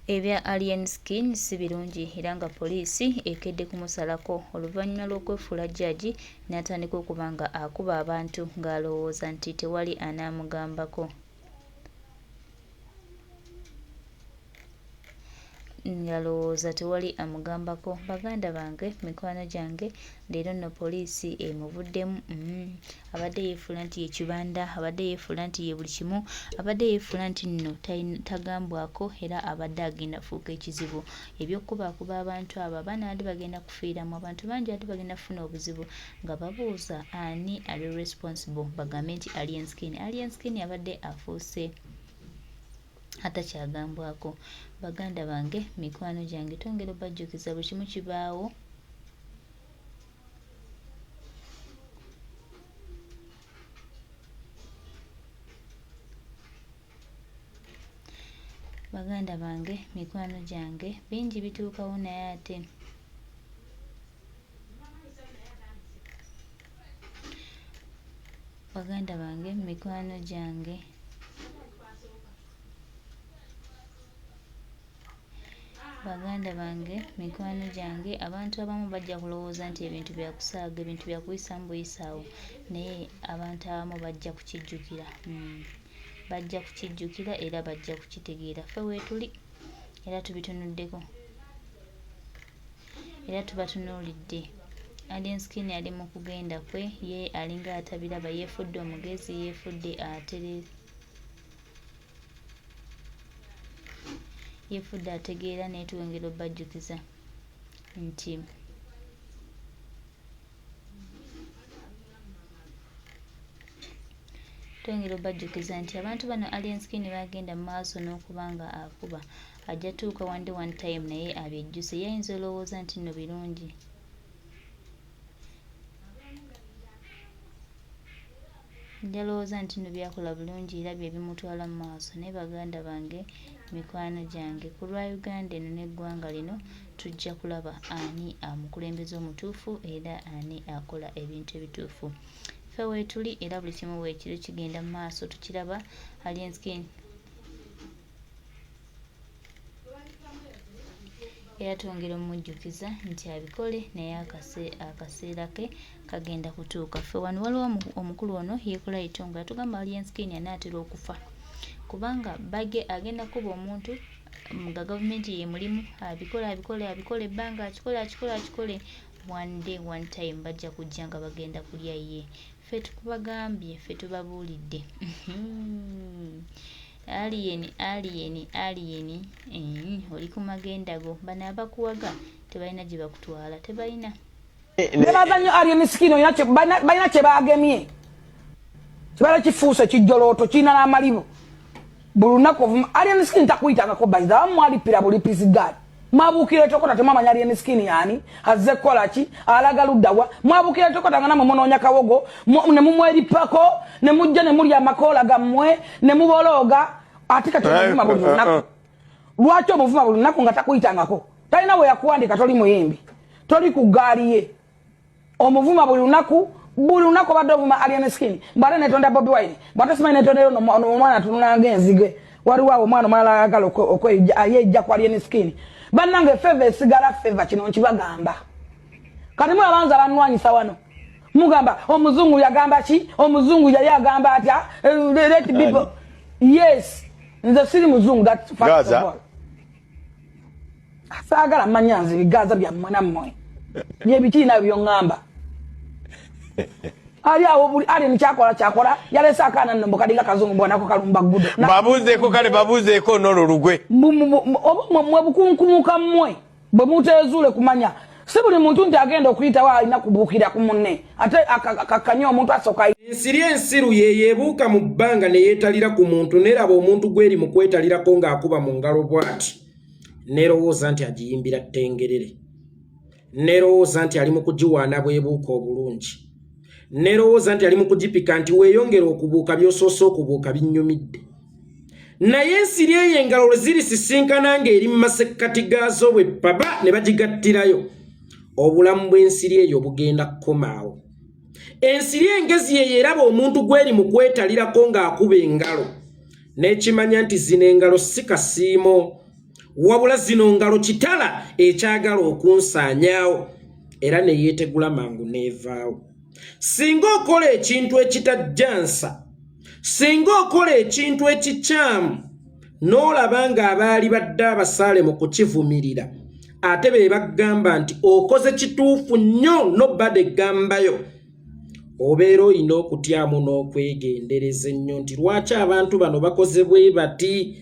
Ebya Alien Skin si birungi era nga poliisi ekedde kumusalako oluvannyuma lw'okwefuula jjaagi n'atandika okuba nga akuba abantu ng'alowooza nti tewali anaamugambako. Ngalowooza tewali amugambako. Baganda bange, mikwano gyange, leero nno poliisi emuvuddemu. Mm. Abadde yeefuula nti ye kibanda, abadde yeefuula nti ye buli kimu, abadde yeefuula nti nno tagambwako era abadde agenda fuuka ekizibu. Eby'okukubaakuba abantu abo, abaana abadde bagenda kufiiramu, abantu bangi abadde bagenda kufuna obuzibu nga babuuza ani ali responsible bagambe nti Alien Skin. Alien Skin abadde afuuse atakyagambwako. Baganda bange, mikwano gyange, twongera obajjukiza buli kimu kibaawo. Baganda bange, mikwano gyange, bingi bituukawo naye ate Baganda bange, mikwano gyange. Baganda bange, mikwano gyange, abantu abamu bajja kulowooza nti ebintu bya kusaaga, ebintu bya kuyisaamu buyisaawo, naye abantu abamu bajja kukijjukira. Hmm. Bajja kukijjukira era bajja kukitegeera. Ffe weetuli era tubitunuddeko. Era tubatunuulidde. Alien Skin ali mu kugenda kwe, ye alinga atabiraba, yeefudde omugezi, yeefudde atere yeefudde ategeera naye twongera obajjukiza nti Twongera obajjukiza nti abantu bano Alien Skin bagenda mu maaso n'okuba nga akuba ajja tuuka one day one time naye abyejjuse. Ye ayinza olowooza nti nno birungi. Njalowooza nti nno byakola bulungi era bye bimutwala mu maaso naye baganda bange mikwano gyange ku lwa Uganda eno n'eggwanga lino tujja kulaba ani omukulembeze omutuufu era ani akola ebintu ebituufu. Ffe weetuli era buli kimu weekiri kigenda mu maaso tukiraba Alien Skin era twongera omujjukiza nti abikole naye akaseera ke kagenda kutuuka. Ffe wano waliwo omukulu ono yeekola Itongo yatugamba Alien Skin anaatera okufa kubanga bage agenda kukuba omuntu nga gavumenti yemulimu abikole abikole abikole ebbanga akikole akikole akikole one day one time bajja kujja nga bagenda kulya ye. Ffe tukubagambye ffe tubabuulidde. Alien alien alien eh, oli ku magenda go bano abakuwaga tebalina gye bakutwala tebalina. Nebaza nnyo Alien Skin olina balina kye bagemye kibala kifuuse kijolooto kirina n'amalibu buli lunaku ovuma Alien Skin takuyitangako bayiza abamu mwalippira bulipizi gaali mwabuukira etokota temwamanya Alien Skin yaani azze kukola ki alaga luddawa mwabuukira etokota nga namwe munoonya kawogo ne mumweripako ne mujja ne mulya amakoola gammwe ne mubolooga ate kati omuvuma buli lunaku lwaki omuvuma buli lunaku nga takuyitangako talina we yakuwandika toli muyimbi toli ku ggaali ye omuvuma buli lunaku buli lunaku obadde ovuma Alien Skin mbu ate netonda Bobi Wine mbu ate simanyi netondera ono omwana atunula ng'enzige waliwo awo omwana omulala ayagala ayejja ku Alien Skin bannange feva esigala feva kino nkibagamba kati mulaba nze abanwanyisa wano mugamba omuzungu yagamba ki omuzungu yali agamba atya eh, let people yes nze siri muzungu that first of all saagala manya nze bigaza byammwe nammwe byebiki nabyo byoŋŋamba ali awo buli ali nikyakola kyakola yalese akaana nno mbukadinga kazungu bwanako kalumba gudo babuzeeko kale babuzeeko nolwo lugwe oba mwe bukunkumuka mmwe bwe muteezuule kumanya si buli muntu nti agenda okuyitawo alina kubuukira ku munne ate akakkanye omuntu asooka Ensiri ensiru ye yebuuka mu bbanga ne yeetalira ku muntu neraba omuntu gweri mu kwetalirako ng'akuba mu ngalo bw'ati nerowooza nti agiyimbira ttengerere nerowooza nti ali mu kugiwaana bwebuuka obulungi nerowooza nti ali mu kugipika nti weeyongera okubuuka by'osoose okubuuka binnyumidde naye ensiri eyo engalo lwe zirisisinkana ng'eri mu masekkati gaazo bwe paba ne bagigattirayo obulamu bw'ensiri eyo bugenda kukomaawo Ensiri engezi yeyo eraba omuntu gweri mu kwetalirako ng'akuba engalo n'ekimanya nti zino engalo si kasiimo. Wabula zino ngalo kitala ekyagala okunsaanyaawo, era ne yeetegula mangu n'evaawo. Singa okola ekintu ekitajjansa, singa okola ekintu ekikyamu, n'olaba ng'abaali badde abasaale mu kukivumirira ate be bagamba nti okoze kituufu nnyo, nobade eggambayo, obeera olina okutyamu n'okwegendereza ennyo nti lwaki abantu bano bakoze bwe bati.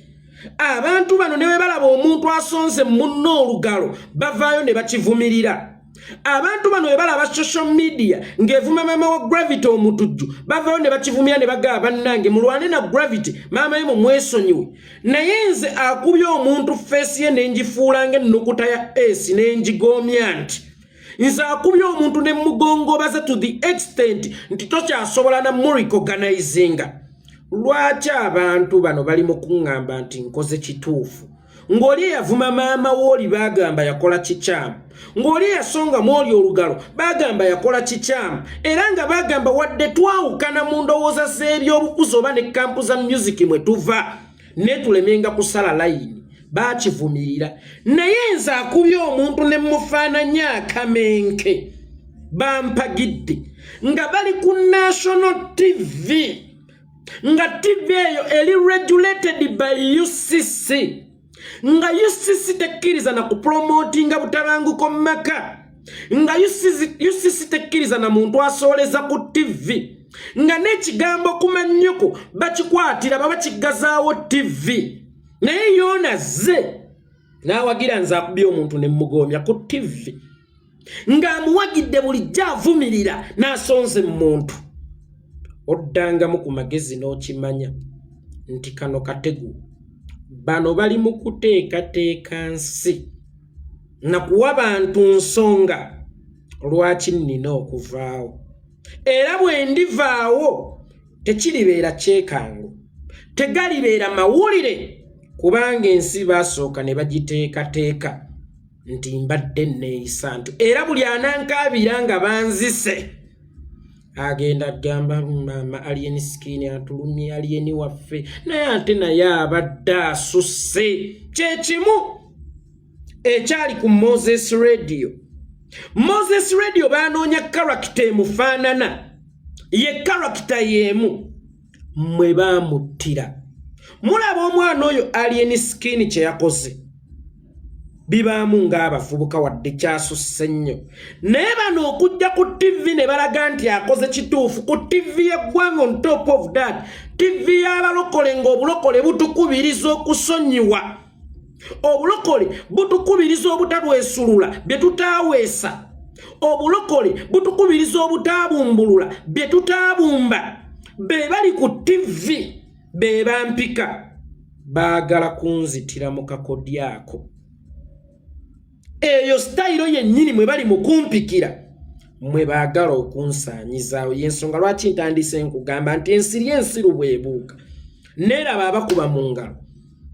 Abantu bano ne bwe balaba omuntu asonze munno olugalo, bavaayo ne bakivumirira. Abantu bano bwe balaba social media ng'evuma maama wa Gravity Omutujju, bavaayo ne bakivumira ne bagaba, "Bannange, mulwane na Gravity, maama ye mumwesonyiwe." Naye nze akubye omuntu, face ye ne ngifuula ng'ennukuta ya S, ne ngigoomya nti nze akubye omuntu ne mugongobaza to the extent nti tokyasobola na murecognizinga. Lwaki abantu bano bali mu kuŋŋamba nti nkoze kituufu, ng'oli eyavuma maama wooli baagamba yakola kikyamu, ng'oli eyasongamu oli olugalo baagamba yakola kikyamu, era nga bagamba wadde twawukana mu ndowooza z'ebyobufuzi oba ne camp za music mwe tuva, netulemenga kusala layini, bakivumirira? Naye nze akubye omuntu ne mufaananya akamenke, bampagidde nga bali ku national TV, nga TV eyo eri regulated by UCC, nga UCC tekkiriza na kupromotinga butabanguko mu maka, nga UCC tekkiriza na muntu asooleza ku TV, nga n'ekigambo kumanyoko bakikwatira baba kiggazaawo TV. Naye yoona ze n'awagira nze akubye omuntu ne mugomya ku TV, ng'amuwagidde bulijjo avumirira n'asonze mu muntu. Oddangamu ku magezi n'okimanya nti kano katego. Bano bali mu kuteekateeka nsi nakuwa bantu nsonga lwaki nnina okuvaawo, era bwe ndivaawo tekiribeera kyekango, tegalibeera mawulire, kubanga ensi baasooka ne bagiteekateeka nti mbadde neeyisa nti era buli anankaabira nga banzise agenda gamba, "Maama Alien Skin atulumye, Alien waffe." Naye ate naye abadde asusse. Kyekimu ekyali ku Moses Radio. Moses Radio banoonya character emufaanana, ye character y'emu mwe baamuttira. Mulaba omwana oyo Alien Skin kye yakoze, bibaamu ng'abavubuka, wadde kyasusse nnyo, naye bano okujja ku TV ne balaga nti akoze kituufu ku TV y'eggwanga. On top of that, TV y'abalokole, ng'obulokole butukubiriza okusonyiwa, obulokole butukubiriza obutalwesulula bye tutaaweesa, obulokole butukubiriza obutaabumbulula bye tutaabumba, be bali ku TV be bampika baagala kunzitira mu kakodyo ako. Eyo style yennyini mwe bali mu kumpikira, mwe baagala okunsaanyizaawo. Yensonga lwaki ntandise nkugamba nti ensiri ensiru bw'ebuuka neeraba abakuba mu ngalo,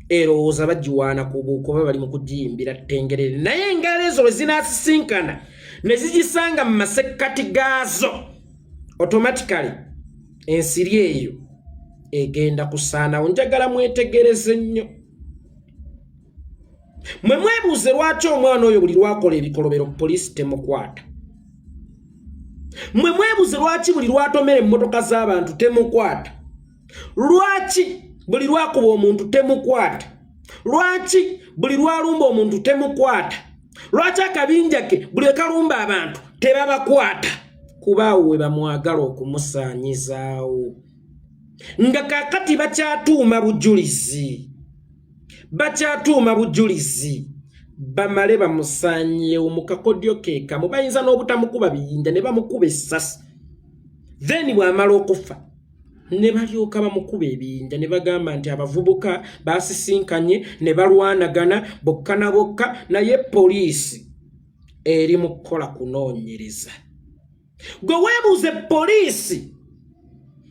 erowooza bagiwaana ku buuka oba bali mu kugiyimbira ttengerere. Naye engalo ezo bwe zinaasisinkana ne zigisanga mu masekkati gaazo, automatically ensiri eyo egenda kusaanawo. Njagala mwetegereze nnyo, mwe mwebuuze lwaki omwana oyo buli lwakola ebikolobero poliisi temukwata. Mwe mwebuuze lwaki buli lwatomera emmotoka z'abantu temukwata, lwaki buli lwakuba omuntu temukwata, lwaki buli lwalumba omuntu temukwata, lwaki akabinja ke buli ekalumba abantu tebabakwata. Kubaawo we bamwagala okumusaanyizaawo, nga kaakati bakyatuuma bujulizi, bakyatuuma bujulizi bamale bamusaanyeewo mu kakodyo ke kamu. Bayinza n'obutamukuba biyinja ne bamukuba essasi, then bw'amala okufa ne balyoka bamukuba ebiyinja ne bagamba nti abavubuka basisinkanye ne balwanagana bokka na bokka. Naye poliisi eri mu kukola kunoonyereza. Gwe weebuuze, poliisi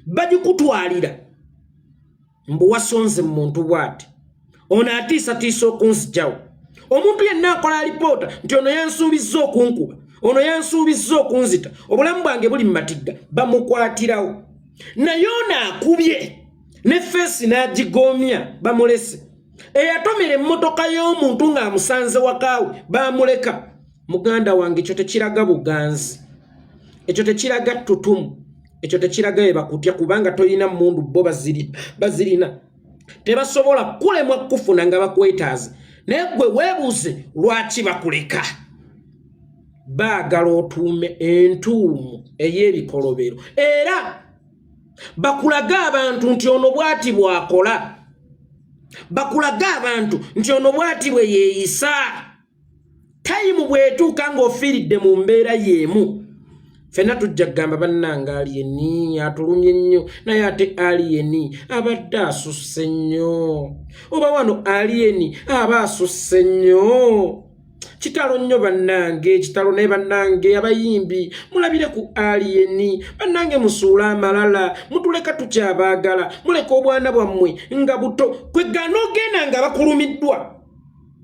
bagikutwalira mbu wasonze mu muntu bw'ati, ono atiisatiisa okunzigyawo. Omuntu yenna akola alipoota nti ono yansuubizza okunkuba, ono yansuubizza okunzita, obulamu bwange buli mu matigga, bamukwatirawo. Naye ono akubye ne face n'agigomya, bamulese. Eyatomera emmotoka y'omuntu ng'amusanze wakaawe baamuleka. Muganda wange, ekyo tekiraga buganzi, ekyo tekiraga ttutumu, ekyo tekiraga bye bakutya, kubanga tolina mmundu, bo bazirina. Tebasobola kulemwa kukufuna nga bakwetaaze. Naye gwe weebuuze lwaki bakuleka. Baagala otuume entuumu ey'ebikolobero era bakulage abantu nti ono bw'ati bw'akola, bakulage abantu nti ono bw'ati bwe yeeyisa. Time bw'etuuka ng'ofiiridde mu mbeera y'emu, ffenna tujja kugamba, "Bannange, Alien atulumye nnyo, naye ate Alien abadde asusse nnyo, oba wano Alien aba asusse nnyo. Kitalo nnyo bannange, kitalo." Naye bannange abayimbi, mulabire ku Alien. Bannange, musuule amalala, mutuleka tukyabaagala, muleka obwana bwammwe nga buto. Kwegaana ogenda nga bakulumiddwa,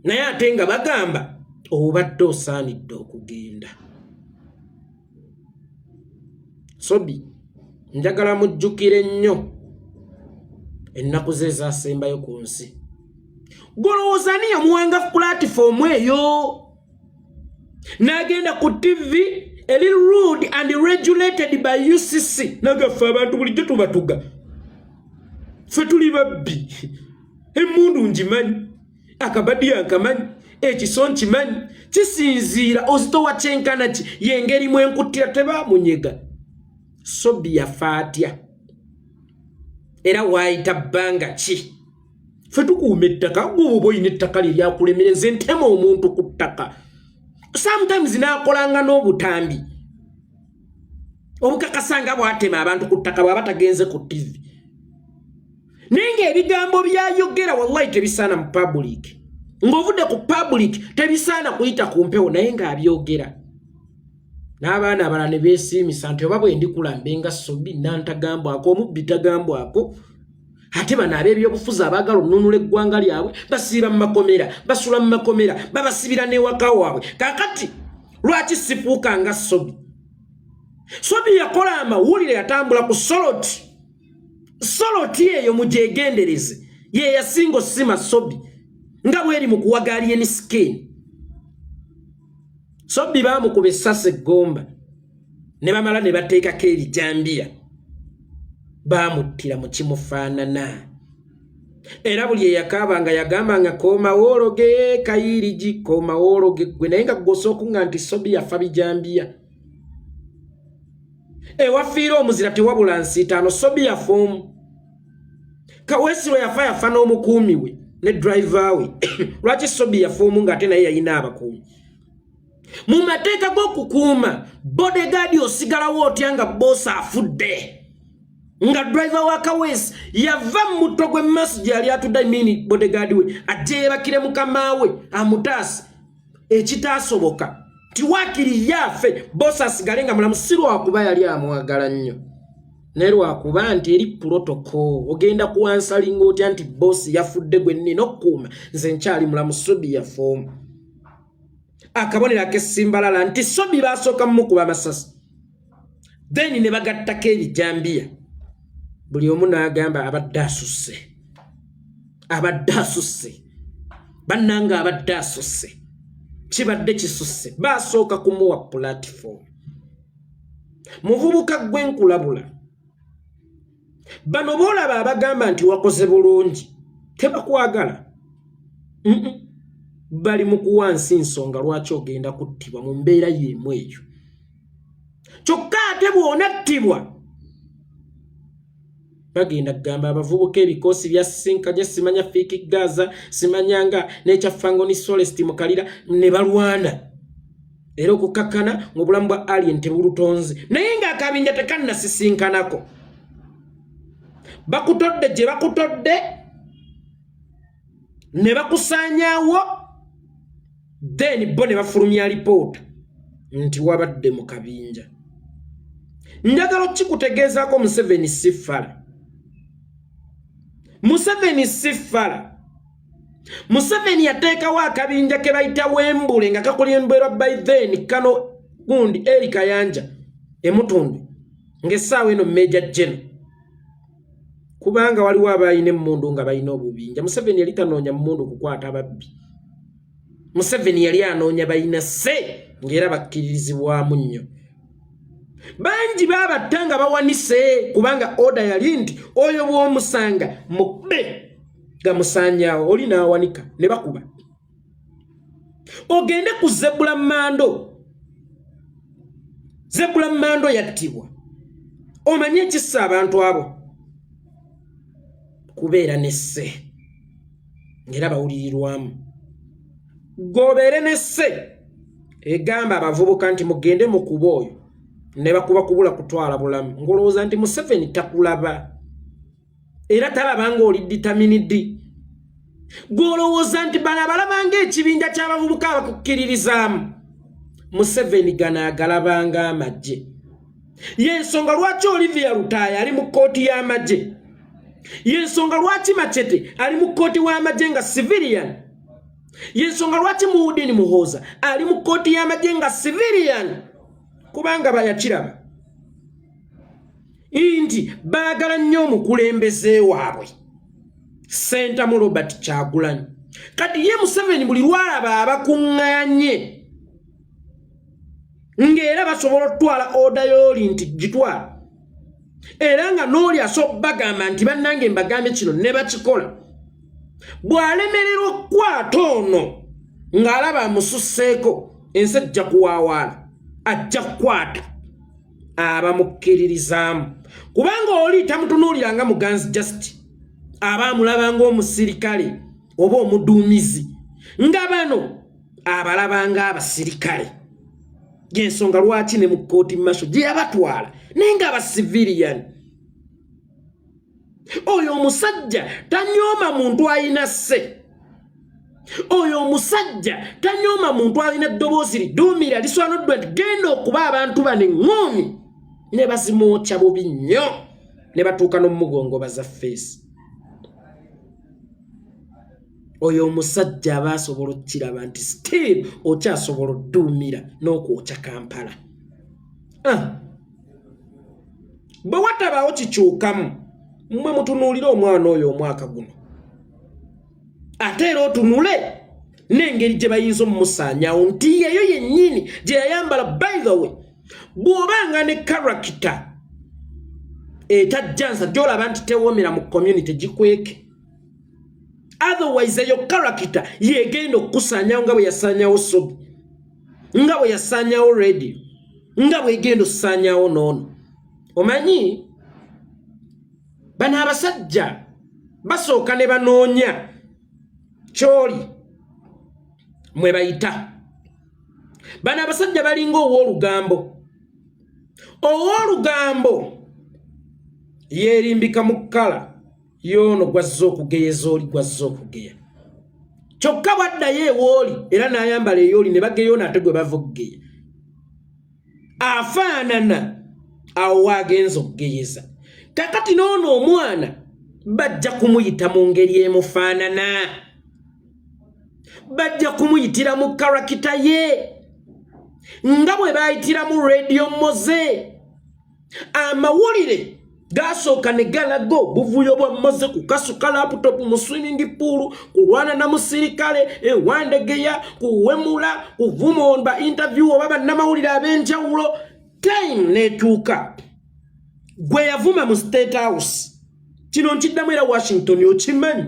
naye ate nga bagamba obadde osaanidde okugenda. Sobi njagala mujjukire nnyo ennaku ze ezasembayo ku nsi. Golowooza ani yamuwanga platform eyo n'agenda ku TV eri ruled and regulated by UCC, nagaffe abantu bulijjo tubatuga, ffe tuli babbi, emmundu ngimanyi, akabadiya nkamanyi, ekiso nkimanyi, kisinziira ozitowa kyenkana ki, yengeri mwenkuttira. Tebamunyega. Sobi yafa atya era waayita bbanga ki? Ffe tukuuma ettaka. Gwe oba olina ettaka lye lyakulemera, nze ntema omuntu ku ttaka. Sometimes n'akolanga n'obutambi obukakasa nga bwatema abantu ku ttaka bw'aba tagenze ku TV, naye ng'ebigambo byayogera wallahi tebisaana mu public, ng'ovudde ku public tebisaana kuyita ku mpewo, naye ng'abyogera. N'abaana abalala ne beesiimisa nti oba bwe ndikula mbe nga Sobi, nantagambwako, omubbi tagambwako. Ate bano ab'ebyobufuzi abaagala onunula eggwanga lyabwe basiiba mu makomera, basula mu makomera, babasibira n'ewaka waabwe. Kaakati lwaki sifuuka nga Sobi? Sobi yakola amawulire, yatambula ku soloti. Soloti eyo mugyegendereze, ye yasinga osima Sobi nga bweri mu kuwaga Alien Skin. Sobi baamukuba essasi eggomba ne bamala ne bateekako ebijambiya, baamuttira mu kimufaanana. Era buli eyakaaba nga yagamba nga komawoologe kayirigi, komawoologe gwe, naye nga gwosooku nga nti Sobi yafa bijambiya. Ewafiira omuzira tewabula nsiitaano. Sobi yafa omu. Kaweesi lwe yafa, yafa n'omukuumi we ne driver we. Lwaki Sobi yafa omu ng'ate naye yayina abakuumi? Mu mateeka g'okukuuma bodyguard, osigalawo otya nga boss afudde, nga driver wa Kaweesi yava mu mutto gw'emmaaso gye yali atudde, I mean bodyguard we ajje yeebakire mukama we amutaase? Ekitaasoboka nti waakiri yaafe, boss asigale nga mulamu. Si lwakuba yali amwagala nnyo, naye lwakuba nti eri protocol. Ogenda kuwansalinga otya nti boss yafudde, gwe nnina okukuuma, nze nkyali mulamu? Sobi yafa omu. Akabonero ak'essimbalala nti Sobi baasooka mumukuba amasasi, then ne bagattako ebijambiya. Buli omu n'agamba abadde asusse, abadde asusse, bannanga abadde asusse, kibadde kisusse. Baasooka kumuwa platform. Muvubuka gwe, nkulabula, bano boolaba abagamba nti wakoze bulungi tebakwagala. Bali mu kuwa nsi nsonga lwaki ogenda kuttibwa mu mbeera y'emu eyo. Kyokka ate bw'onattibwa, bagenda kugamba abavubuka ebikoosi bya sinkanye, simanya Fik Gaza, simanyanga n'ekya Fangoni Solest mu kalira ne balwana, era okukakkana ng'obulamu bwa Alien tebulutonze, naye ng'akabinja tekannasisinkanako. Bakutodde gye bakutodde ne bakusaanyaawo, then bo ne bafulumya alipoota nti wabadde mu kabinja. Njagala okikutegeezaako, Museveni si ffala, Museveni si ffala. Museveni yateekawo akabinja ke bayita Wembule nga kakulemberwa by then kano gundi Eri Kayanja emutundu, ng'essaawa eno Major General. Kubanga waliwo abalina emmundu nga balina obubinja. Museveni yali tanoonya mmundu kukwata babbi. Museveni yali anoonya balina se ng'era bakkiririzibwamu nnyo. Bangi babatta nga bawanise, kubanga order yali nti oyo bw'omusanga mukube gamusaanyaawo, oli n'awanika ne bakuba. Ogende ku Zebula Mando, Zebula Mando yattibwa. Omanye ekissa abantu abo kubeera nesse ng'era bawulirirwamu. Gobeere nesse egamba abavubuka nti mugende mukuba oyo, ne bakuba kubula kutwala bulamu, ng'olowooza nti Museveni takulaba era talaba ng'oli determined. Gw'olowooza nti bano abalaba ng'ekibinja ky'abavubuka abakukkiririzaamu, Museveni gano agalabanga amagye. Yensonga lwaki Olivia Lutaaya ali mu kkooti y'amagye, yensonga lwaki Machete ali mu kkooti w'amagye nga civilian, yensonga lwaki Muhudini Muhooza ali mu kkooti y'amagye nga civilian, kubanga bayakiraba nti baagala nnyo omukulembeze waabwe Sentamu Robert Kyagulanyi. Kati ye Museveni buli lwalaba abakuŋŋaanye ng'era basobola okutwala order y'oli nti gitwala, era nga n'oli asobola bagamba nti bannange mbagambye kino ne bakikola, bw'alemererwa okukwata ono ng'alaba amususseeko, ensi ejja kuwaawaala, ajja kukwata abamukkiririzaamu, kubanga oli tamutunuulira nga muganzi, just aba amulaba ng'omusirikale oba omuduumizi, nga bano abalaba ng'abasirikale. Yensonga lwaki ne mu kkooti martial gye yabatwala naye nga abacivilian. Oyo omusajja tanyooma muntu ayina sse, oyo omusajja tanyooma muntu alina eddoboozi liduumira liswanoddwa nti genda okuba abantu bano eŋŋoomi, ne bazimwokya bubi nnyo ne batuuka n'omugongo baza feesi. Oyo omusajja aba asobola okukiraba nti still okyasobola odduumira n'okwokya Kampala. Ah. Bwe watabaawo kikyukamu, mmwe mutunuulire omwana oyo omwaka guno, ate era otunule n'engeri gye bayinza omumusaanyawo nti yeyo yennyini gye yayambala. By the way, bw'obanga ne character etajjansa gy'olaba nti tewoomera mu community, gikweke, otherwise eyo character yegenda okukusaanyawo nga bwe yasaanyawo Sobi, nga bwe yasaanyawo Radio, nga bwegenda okusaanyawo noono. Omanyi bano abasajja basooka ne banoonya kyoli mwe bayita. Bano abasajja balinga ow'olugambo. Ow'olugambo yeerimbika mu kkala yoono gwazze okugeyeza, oli gwazze okugeya, kyokka bwaddayo ewooli era n'ayambala eyooli ne bageyoona ate gwe bava okugeya afaanana awo waagenza okugeyeza. Kakati n'ono omwana bajja kumuyita mu ngeri emufaanana, bajja kumuyitira mu character ye nga bwe bayitira mu Radio Moze. Amawulire gasooka ne galaga obuvuyo bwa Moze kukasuka laptop mu swimming pool, kulwana na musirikale ewandegeya, kuwemula, kuvuma ba interview oba bannamawulire ab'enjawulo. Time netuuka gwe yavuma mu State House. Kino nkiddamu era Washington, okimanyi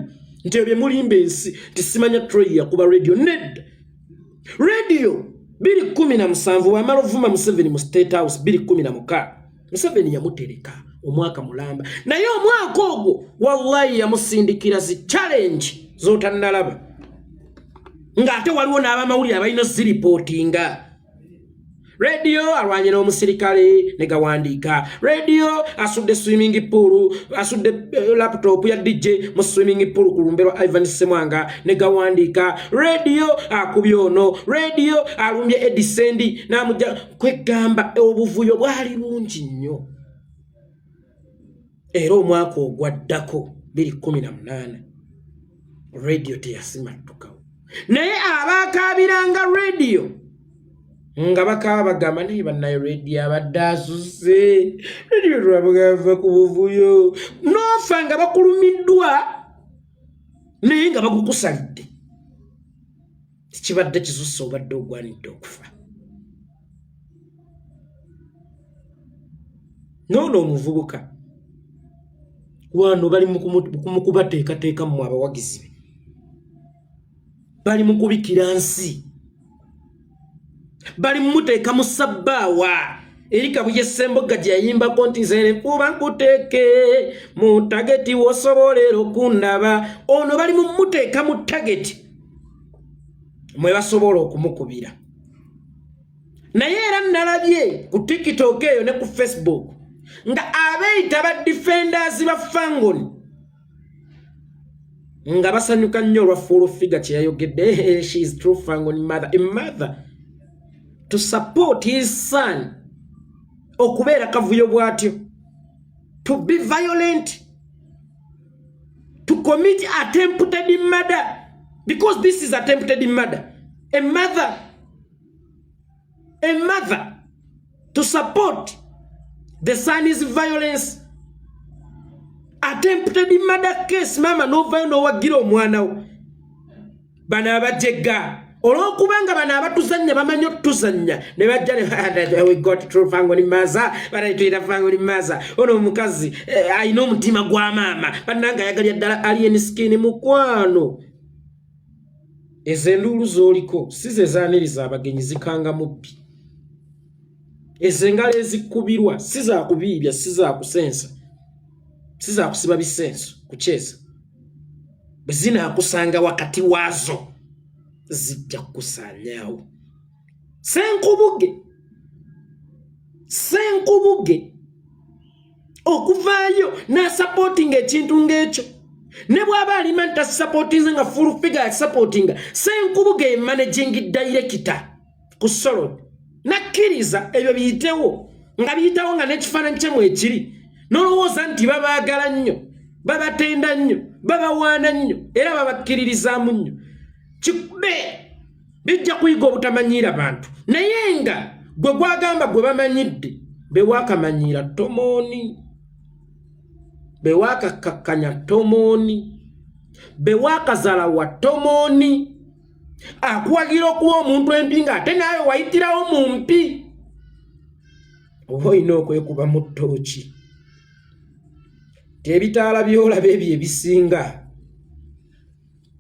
nti ebyo mulimba ensi nti simanya Troy yakuba Radio. Nedda, Radio 217 bwamala ovuma Museveni mu State House 216, Museveni yamutereka omwaka mulamba, naye omwaka ogwo wallahi yamusindikira zi challenge z'otannalaba, ng'ate waliwo n'abamawulire abalina ziripootinga. Radio alwanye n'omusirikale ne gawandiika, Radio asudde swimming pool, asudde laptop ya DJ mu swimming pool ku lumbe lwa Ivan Semwanga ne gawandiika, Radio akubye ono, Radio alumbye Edisendi n'amujja kwegamba. Obuvuyo bwali bungi nnyo. Era omwaka ogwaddako 2018 Radio teyasimattukawo, naye abaakaabiranga Radio Nga bakaaba bagamba naye bannaye redi abadde asuse, redi lwabugava ku buvuyo n'ofa nga bakulumiddwa naye nga bagukusalidde. Kibadde kisusse, obadde ogwanidde okufa. Noono omuvubuka wano bali mu kubateekateeka mmwe abawagizi be, bali mu kubikira nsi, bali mumuteeka mu sabbaawa eri Kabuye Ssemboga gye yayimbako nti nze nkuba nkuteeke mu tageti wosobolera okundaba. Ono bali mumuteeka mu tageti mwe basobola okumukubira. Naye era nalabye ku TikTok eyo ne ku Facebook nga abeeyita ba defenders ba Fangoni nga basanyuka nnyo olwa full figure kye yayogedde. She is true Fangoni mother, a mother to support his son okubeera kavuyo bw'atyo, to be violent, to commit attempted murder, because this is attempted murder. A mother, a mother to support the son's violence, attempted murder case. Mama novayo nowagira omwana wo. Bano abajegga, olwokubanga bano abatuzannya bamanyi otuzannya ne bajja, we got true Fangoni mother, banayituyita Fangoni mother. Ono omukazi alina omutima gwa maama, bannanga ayagalya ddala Alien Skin. Mukwano, ezo enduulu z'oliko si ze zaaniriza abagenyi, zikanga mubbi. Ezo engalo ezikubirwa si zakubiibya, si zakusensa, si zakusiba bisenso kukyesa. Bwe zinaakusanga wakati waazo zijja kukusaanyaawo. Senkubuge, Senkubuge okuvaayo n'asupportinga ekintu ng'ekyo, ne bw'aba alima nti tasupportinze nga full figure yasupportinga, Senkubuge ye managing director ku Solod, nakkiriza ebyo biyitewo nga biyitawo nga n'ekifaananyi kye mwekiri, n'olowooza nti babaagala nnyo, babatenda nnyo, babawaana nnyo, era babakkiririzaamu nnyo. Kikube bijja kuyiga obutamanyiira bantu, naye nga gwe gwagamba gwe bamanyidde bewakamanyiira tomooni, bewakakkakkanya tomooni, bewakazala wa tomooni, akuwagira okuwa omuntu empi ng'ate naawe wayitirawo mu mpi. Oba olina okwekuba mu ttooki tebitaala byolaba ebyo ebisinga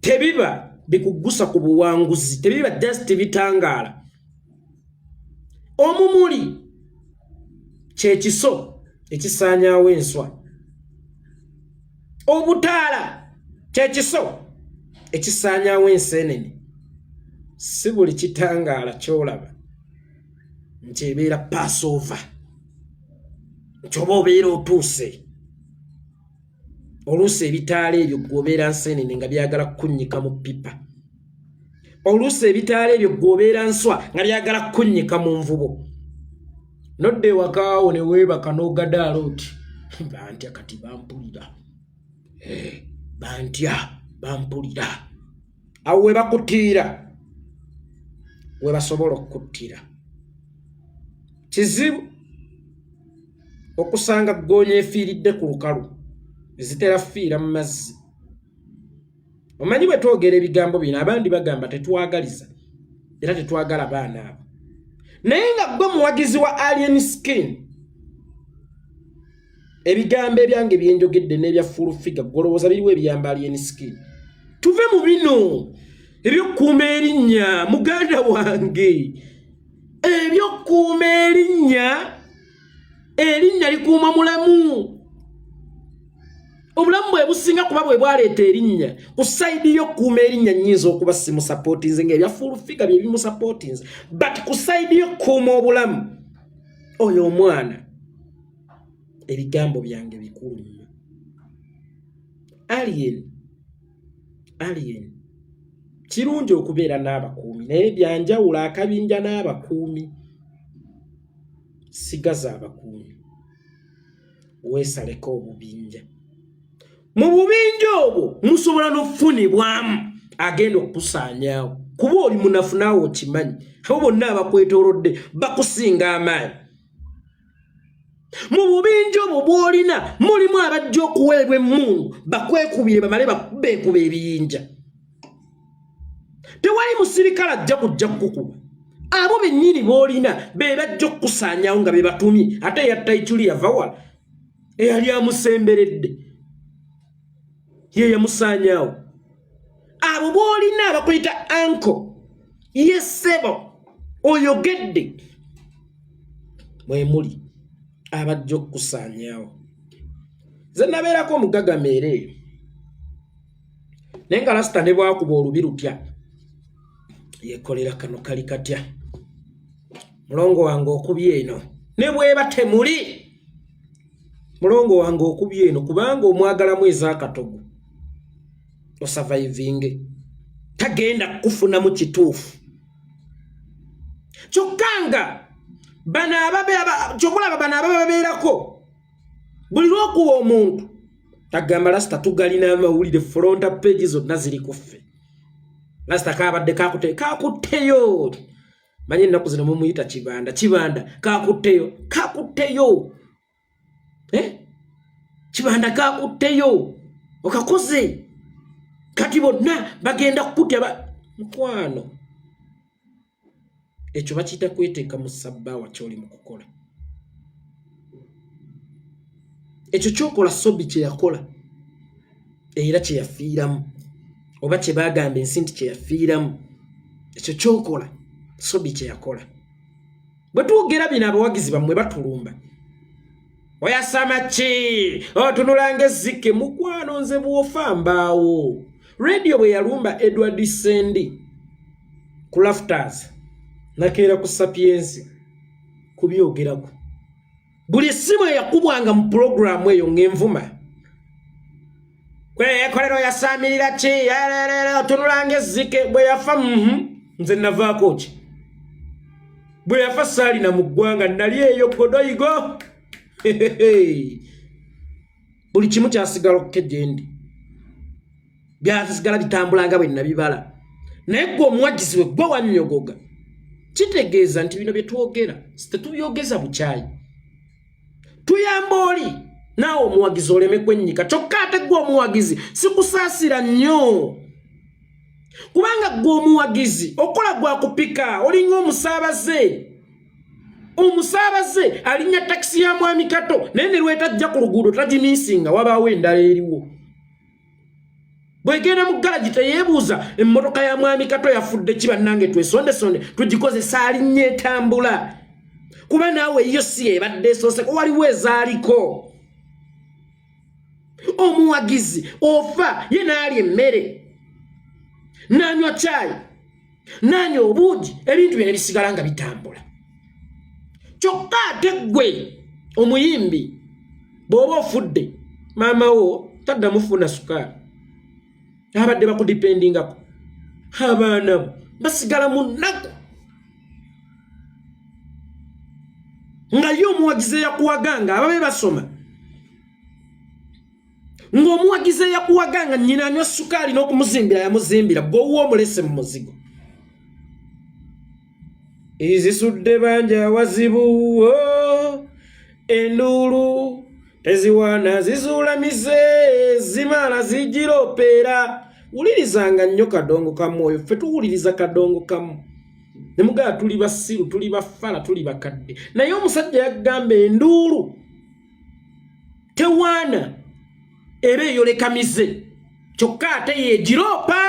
tebiba bikugusa ku buwanguzi, tebiba just bitangaala. Omumuli kyekiso ekisaanyaawo enswa, obutaala kyekiso ekisaanyaawo enseenene. Si buli kitangaala kyolaba nti ebeera passover, nti oba obeera otuuse. Oluusi ebitaala ebyo gwobeera nseenene nga byagala kukunnyika mu pipa, oluusi ebitaala ebyo gwobeera nswa nga byagala kukunnyika mu nvubo. Nodda ewakaawo ne weebaka n'ogadaala oti bantya, kati bampulira, bantya, bampulira. Awo we bakutiira, we basobola okukuttira. Kizibu okusanga ggoonya efiiridde ku lukalu, ezitera fiira mu mazzi. Omanyi bwe twogera ebigambo bino abandi bagamba tetwagaliza era tetwagala baana abo, naye nga gwe muwagizi wa Alien Skin, ebigambo ebyange byenjogedde n'ebya full figure golowooza biriwo ebiyamba Alien Skin? Tuve mu bino ebyokukuuma erinnya, muganda wange, ebyokukuuma erinnya. Erinnya likuuma mulamu, obulamu bwe businga kuba bwe bwaleeta erinnya. Ku side y'okukuuma erinnya nnyinza okuba simusupportinze nga ebya full figure bye bimusupportinze, but ku side y'okukuuma obulamu oyo omwana, ebigambo byange bikulu nnyo. Alien, Alien, kirungi okubeera n'abakuumi, naye byanjawulo akabinja n'abakuumi. Sigaza abakuumi, weesaleko obubinja. Mu bubinja obwo musobola n'okufunibwamu agenda okukusaanyaawo. Kuba oli munafu naawe okimanyi. Abo bonna abakwetoolodde bakusinga amaanyi. Mu bubinja obwo bw'olina mulimu abajja okuweebwa emmundu bakwekubire bamale beekuba ebiyinja. Tewali musirikale ajja kujja kukukuba. Abo bennyini b'olina be bajja okukusaanyaawo nga be batumye. Ate eyatta Ichuli yava wala, eyali amusemberedde ye yamusaanyaawo. Abo b'olina abakuyita anko ye ssebo oyogedde mwe muli abajja okukusaanyaawo. Nze nabeerako omugagameere eyo, naye nga lasita ne bwakuba olubi lutya yekolera kano kali katya, mulongo wange okubye eno ne bweba temuli mulongo wange okubye eno, kubanga omwagalamu ez'akatogo osavaivinge, tagenda kukufunamu kituufu. Kyokka nga bano kyokulaba bano ababa babeerako buli lwokuba omuntu agamba lasita tugalina amawulire fronta page zonna ziri ku ffe, lasita kabadde kakutteyo manyi ennaku zino mumuyita kibanda, kibanda kakutteyo, kakutteyo eh? Kibanda kakutteyo okakoze kati bonna bagenda kukutya mukwano. Ekyo bakiyita kweteeka mu sabbaawa kyoli mu kukola. Ekyo kyokola Sobi kye yakola era kye yafiiramu, oba kye baagamba ensi nti kye yafiiramu. Ekyo kyokola Sobi kye yakola. Bwe twogera bino abawagizi bammwe batulumba, oyasama ki, otunula ng'ezzike. Mukwano nze bw'ofa mbaawo. Radio bwe yalumba Edward Sendi ku Lafters, nakeera ku Sapiensi kubyogerako. Buli essimu eyakubwanga mu pulogulaamu eyo ng'envuma, kweyekolera oyasaamirira ki, otunula ng'ezzike. Bwe yafa nze navaako ki? Bwe yafa saalina mu ggwanga, nali eyo Godoyigo. Buli kimu kyasigala okke gye ndi, byasigala bitambula nga bwe nabibala. Naye gwe omuwagizi we gwe wannyogoga, kitegeeza nti bino bye twogera tetubyogeza bukyayi, tuyamba oli naawe omuwagizi oleme kwennyika. Kyokka ate gwe omuwagizi sikusaasira nnyo, kubanga gwe omuwagizi okola gwa kupika, olinga omusaabaze. Omusaabaze alinnya takisi ya mwami Kato, naye ne lwetajja ku luguudo tagimiisinga, wabaawo endala eriwo. Bwegenda mu galagi teyeebuuza emmotoka ya mwami Kato yafudde ki, bannange twesondesonde tugikozesa, alinnya etambula. Kuba naawe yo si ebadde esooseko, waliwo ezaaliko. Omuwagizi ofa ye n'alya emmere, n'anywa caayi, n'anywa obuugi, ebintu bye ne bisigala nga bitambula. Kyokka ate ggwe omuyimbi bw'oba ofudde, maama wo taddamu funa sukaali, abadde bakudipendingako, abaana bo basigala mu nnaku. Nga ye omuwagizi eyakuwaganga ababe basoma, ng'omuwagizi eyakuwaganga nnyina anywa sukaali n'okumuzimbira yamuzimbira, gw'owuwa omulese mu muzigo. Ezisudde bangi awazibu, enduulu teziwaana zizuula mize, zimala zigiropeera. Wulirizanga nnyo kadongo kamu oyo, ffe tuwuliriza kadongo kamu ne mugaba tuli basiru, tuli bafala, tuli bakadde. Naye omusajja yagamba enduulu tewaana era eyoleka mize, kyokka ate yegiropa.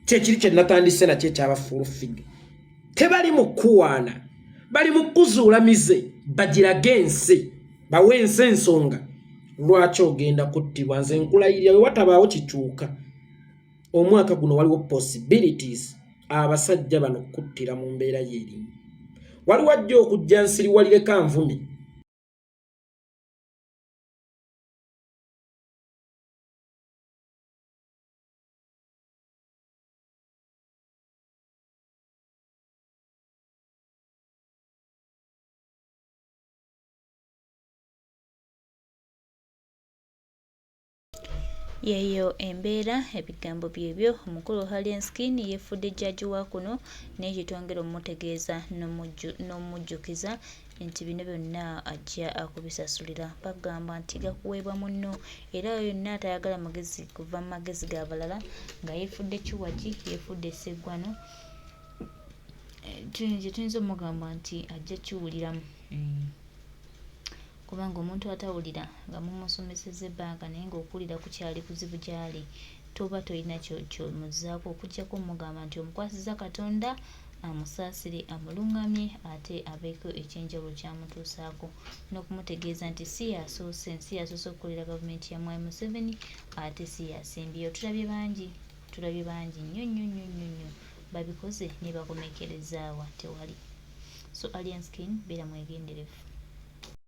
Kyekiri kye natandise nakyo ekyabafuulufiga, tebali mu kuwaana, bali mu kuzuula mize bagirage ensi, bawe ensi ensonga lwaki ogenda kuttibwa. Nze nkulayirira we watabaawo kikyuka omwaka guno, waliwo possibilities abasajja bano kuttira mu mbeera yeerimu. Waliwo ajja okujja nsiriwalireko anvume. Yeeyo embeera, ebigambo byebyo. Omukulu Alien Skin yeefudde jjaaji wa kuno naye kye twongera omutegeeza n'omujjukiza nti bino byonna ajja kubisasulira. Bagamba nti gakuweebwa munno era oyo yenna atayagala magezi kuva mu magezi ga balala nga yeefudde kiwagi, yeefudde sseggwano, kye tuyinza omugamba nti ajja kiwuliramu. Kubanga omuntu atawulira nga mumusomesezza ebbanga naye ng'okuwulira kukyali kuzibu gy'ali, toba tolina ky'omuzzaako okuggyako omugamba nti omukwasizza Katonda amusaasire amulungamye ate abeeko eky'enjawulo ky'amutuusaako n'okumutegeeza nti si y'asoose, si y'asoose okukolera gavumenti ya Mwami Museveni ate si y'asembyeyo. Tulabye bangi, tulabye bangi nnyo nnyo nnyo nnyo nnyo babikoze naye bakomekkerezza wa? Tewali. So Alien Skin beera mwegenderevu.